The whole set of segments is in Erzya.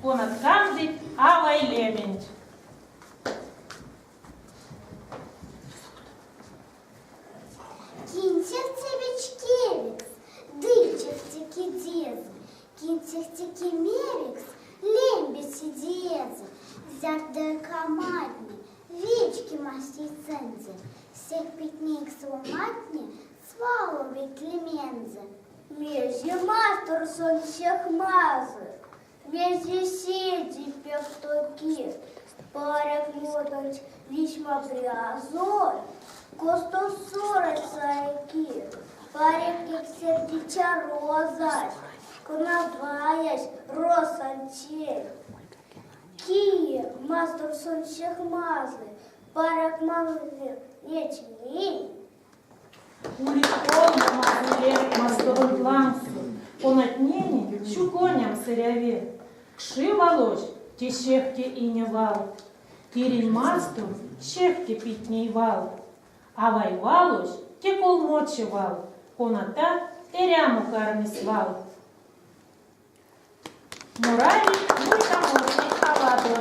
конат кандыть авай лементь. Кинь сехте вечкевикс ды чевте кедезэ, кинь сехте кемевикс лембе седеезэ, зярдо коматне вечкемась эйсэнзэ, сех питнейкс ломантне свал улить лемензэ. Мезе масторсонть сех мазый, мезе седи пек токи, паряк моданть лисьмапрязо, косто сорось саики, паряк киксэрдиця розась, кона ваясь росантень. Кие масторсонть сех мазый, паряк манынетнень? Ули колмо мазый лем масторонть лангсо, конатненень сюконямс эряви. Кши валось те сехте ине вал, тиринь мастор сехте питней вал. Авай валось те колмоце вал, коната эрямо карми свал. Морави нурькамотне авадо.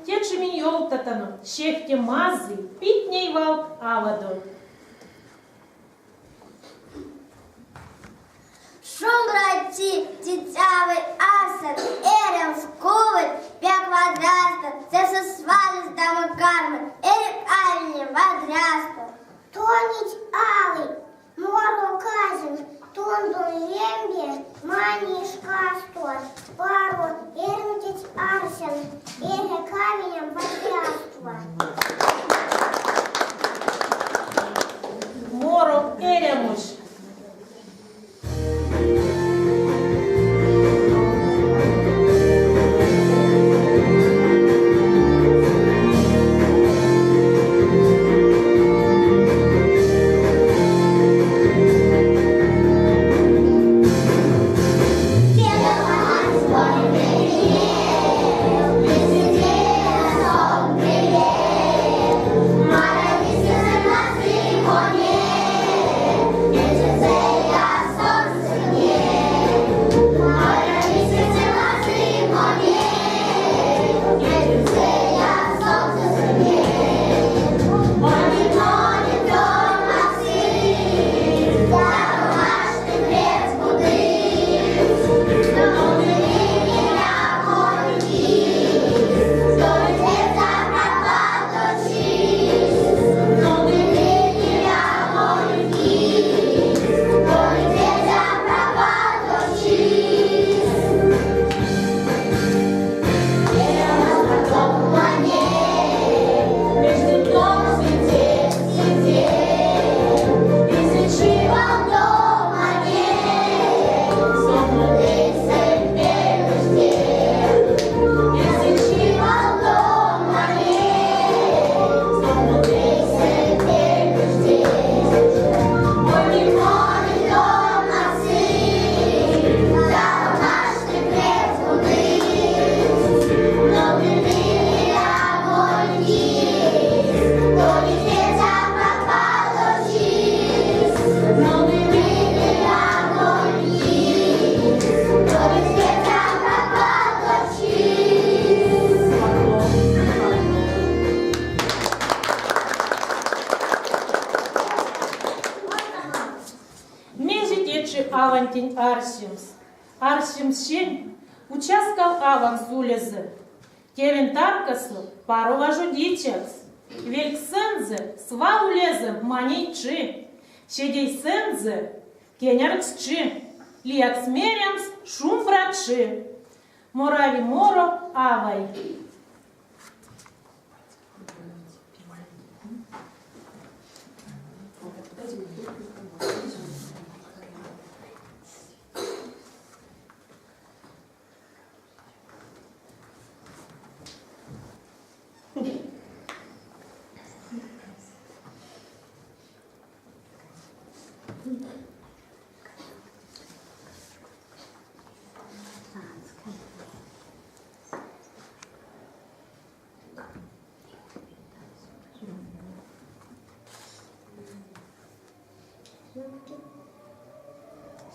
Течи минь ёвтатано сехте мазый, питней валт авадо. Шумбрачи, тетявай, арсят, эрямс кувать, пек вадрясто, тесэ свализь дамо кармы, эрик авине вадрясто. Тонеть алый, моро каземс, тундо лембе, маней шкасто, паро эрьмтеть арсян, эря каменем вадрясто. Моро эрямось. авантень арсемс. Арсемс сень, уцяскав авакс улезэ. Тевень таркасо паро важодицякс. Велькссэнзэ свал улезэ маней чи, седейсэнзэ кенярксчи, лиякс меремс, шумбрачи. Морави моро авай.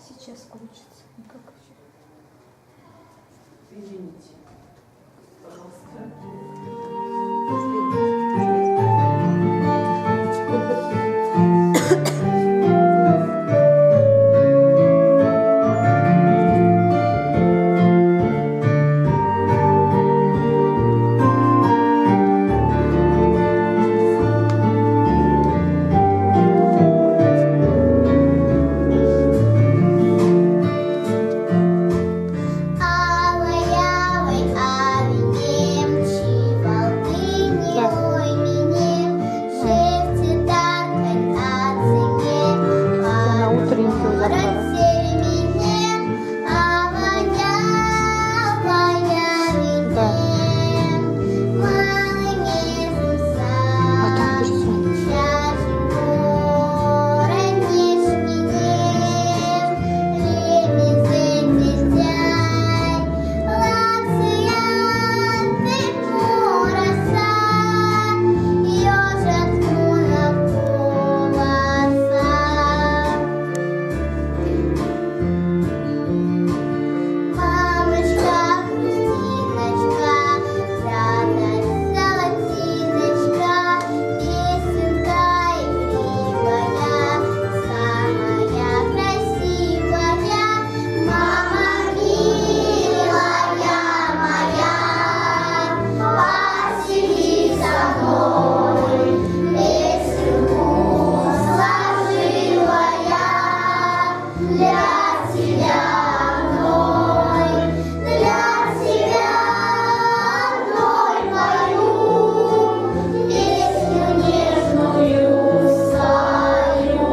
Сейчас кончится. Никак еще. Извините, пожалуйста. На утреннюю завтра. Да. Потом перезвоню. Мамочка, Христиночка, радость, золотиночка, песенка игривая, самая красивая, мама милая моя, посиди со мной, песенку сложила я для тебя одной, для тебя одной пою песню нежную свою.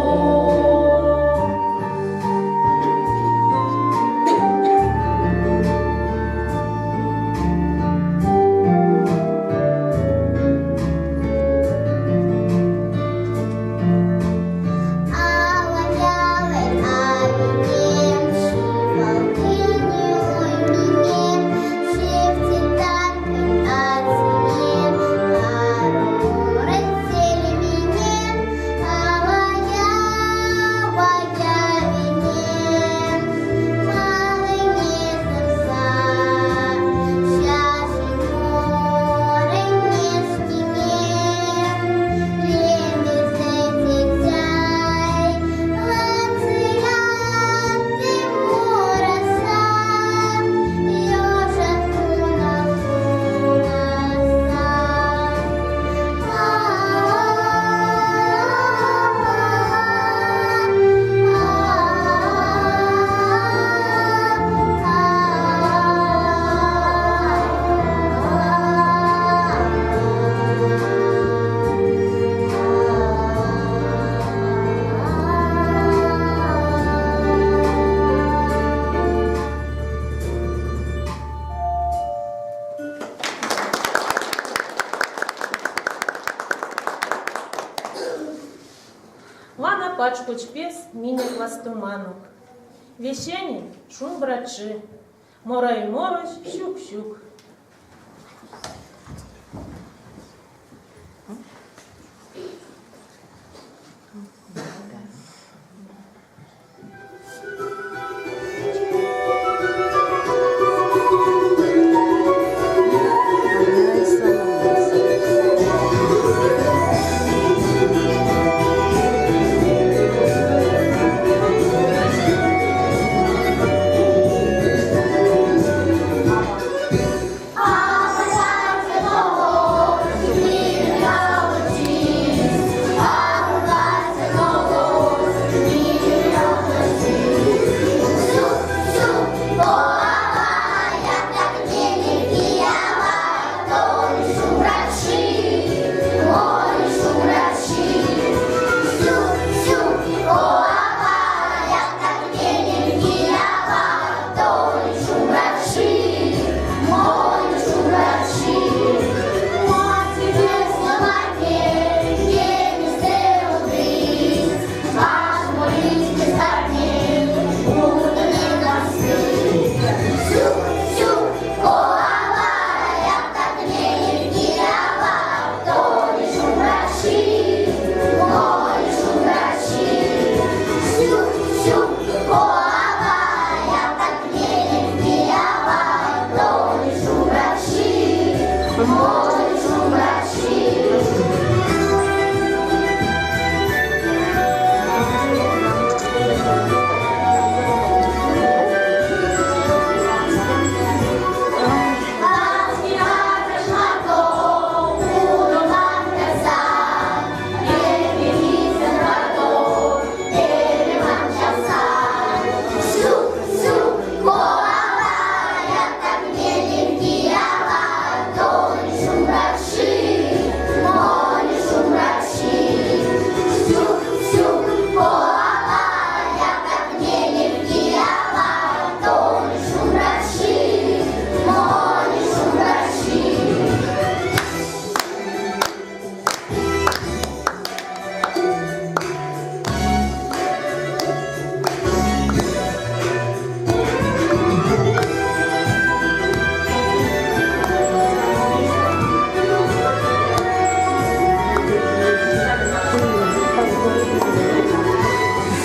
Вана пачкодсь пес минек вастоманок. Весенень шумбрачи. Морави морось сюк-сюк.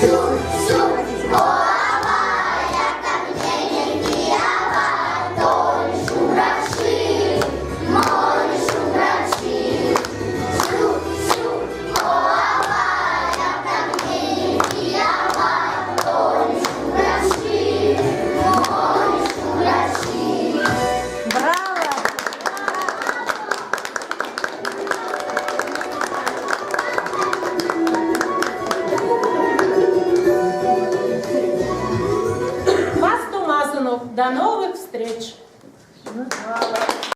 Браво! Пасту Мазунов. До новых встреч!